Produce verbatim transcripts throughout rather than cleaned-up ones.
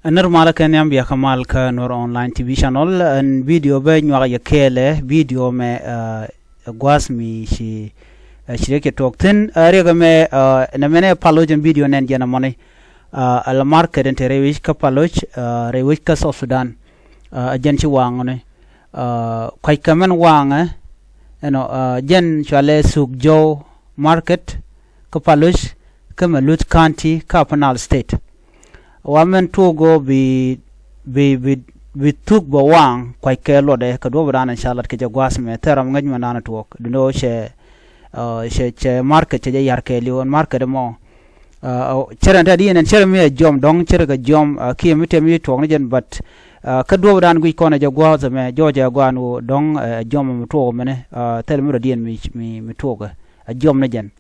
Ɛ nir malä kɛ nhiam, bia kɛ mal kä Nuer Online T V channel. Ɛn video bä nyuak yɛ kɛɛlɛ, video mɛ, ɛ, gua̱a̱th mi ci, ɛ, ci riɛk cɛ tuɔɔk thi̱n. Ɛ, riɛk ɛmɛ, ɛ, nɛ mɛnɛ Paloc ɛn video nɛn jɛn ɛmɔni. Ɛ, ala market ɛn te rɛy wec kä Paloc, ɛ, rɛy wec kä South Sudan. Ɛ, ɛ jɛn ci waŋ ni. Ɛ, kuackɛ mɛn waŋɛ, ɛnɔ, ɛ, jɛn cualɛ Thuk Jow Market kä Paloc kä Malut County kä Upper Nile State. Wa mɛn tuɔk ɣöö bi, bi, bi, bi thuk bɛ waŋ kuackɛ luɔtdɛ kɛ duɔ̱ɔ̱p dan in ca lat kɛ jɛ gua̱a̱th mɛ thɛr ram ŋäc mɛn dan tuɔk. Duundɛ ɣöö cɛ, ɛ, cɛ, cɛ market cɛ jɛ yar kɛɛliw ɛn market ɛmɔ. Ɛ, cärɛ ni tɛ̈t yɛn ɛn cärɛ mi ɛ jiɔm dɔ̱ŋ, cärɛ kɛ jiɔm, ɛ, kiɛ mi tɛm mi tuɔɔk ni jɛn, but, ɛ, kä duɔ̱ɔ̱p dan guic kɔn ɛ jɛ gua̱a̱th ɛmɛ, jɔɔc ɛ gua̱a̱n ɣöö dɔ̱ŋ, ɛ, jiɔm mi tuɔɔk mɛnɛ, ɛ, thil mi rɔ diɛn mi, mi, mi tuɔɔk ɛ, ɛ jiɔm ni jɛn.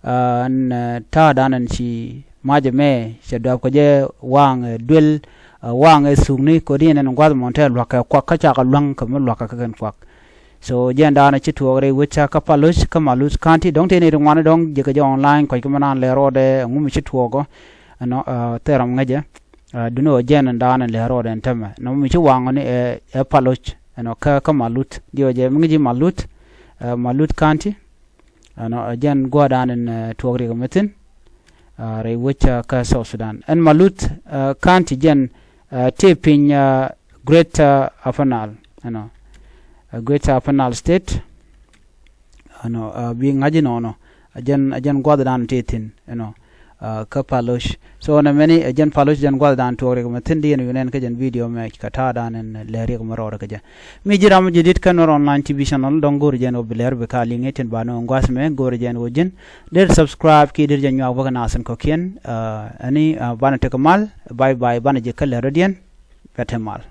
Ɛ, ɛn, ɛ, ta̱a̱ dan ɛn ci mac ɛmɛ cɛ duap kɛ jɛ waŋ, ɛ, duel, ɛ, waŋ ɛ thukni kɛ diɛn ɛn gua̱a̱th mɔn te lua̱k kɛ kuak kä cakɛ lua̱ŋ kɛ mi lua̱k kɛ kɛn kuak. So jɛn daanɔ ci tuɔɔk rɛy wec kä Paloc kä Malut County, dɔ̱ŋ tëë ni ri ŋuan dɔ̱ŋ jekɛ jɛ online kuac kä mi naan lɛ rɔɔdɛ ɛŋu mi ci tuɔɔkɔ. Ɛnɔ, ɛ, thɛr ram ŋäcɛ, ɛ, duundɛ ɣöö jɛn daanɔ lɛ rɔɔdɛ ɛn tämɛ. Nɔmɔ mi ci waŋɔ ni, ɛ, ɛ Paloc, ɛnɔ, kä, kä Malut. Diɔ jɛ mi ŋäc ji̱ Malut, ɛ, Malut County. Ɛnɔ, ɛ, jɛn gua̱a̱th dan ɛn, ɛ, tuɔɔk riɛk mi thi̱n, ɛ, rɛy wec kä South Sudan. Ɛn Malut, ɛ, County jɛn, ɛ, tëë piny, ɛ, Greater Upper Nile, ɛnɔ, ɛ, Greater Upper Nile State. Ɛnɔ, ɛ, bi ŋa̱c inɔnɔ. Ɛ jɛn, ɛ jɛn gua̱a̱th dan tëë thi̱n, ɛnɔ, ɛ, kä Paloc. So nɛ mɛni, ɛ jɛn Paloc jɛn gua̱a̱th dan tuɔɔk riɛk mi thi̱n, di yɛn wi̱nɛn kä jɛn video mɛ kɛ ta̱a̱ dan ɛn lɛ riɛk mi rɔɔdɛ kɛ jɛ. Mi ji̱ ram mi ji̱ dit kä Nuer Online T V channel, dɔ̱ŋ go̱o̱ri jɛn ɣöö bi lɛr bi ka liŋ i̱ tin banɛ ɣöö gua̱a̱th mɛ, go̱o̱ri jɛn ɣöö ji̱n deri subscribe kiɛ deri jɛ nyuak bä kɛ nath in kɔ̱kiɛn. Ɛ, ɛni, ɛ, banɛ tekɛ mal, bye bye, banɛ ji̱ kä lɛr rɔ̱diɛn. Bɛ te mal.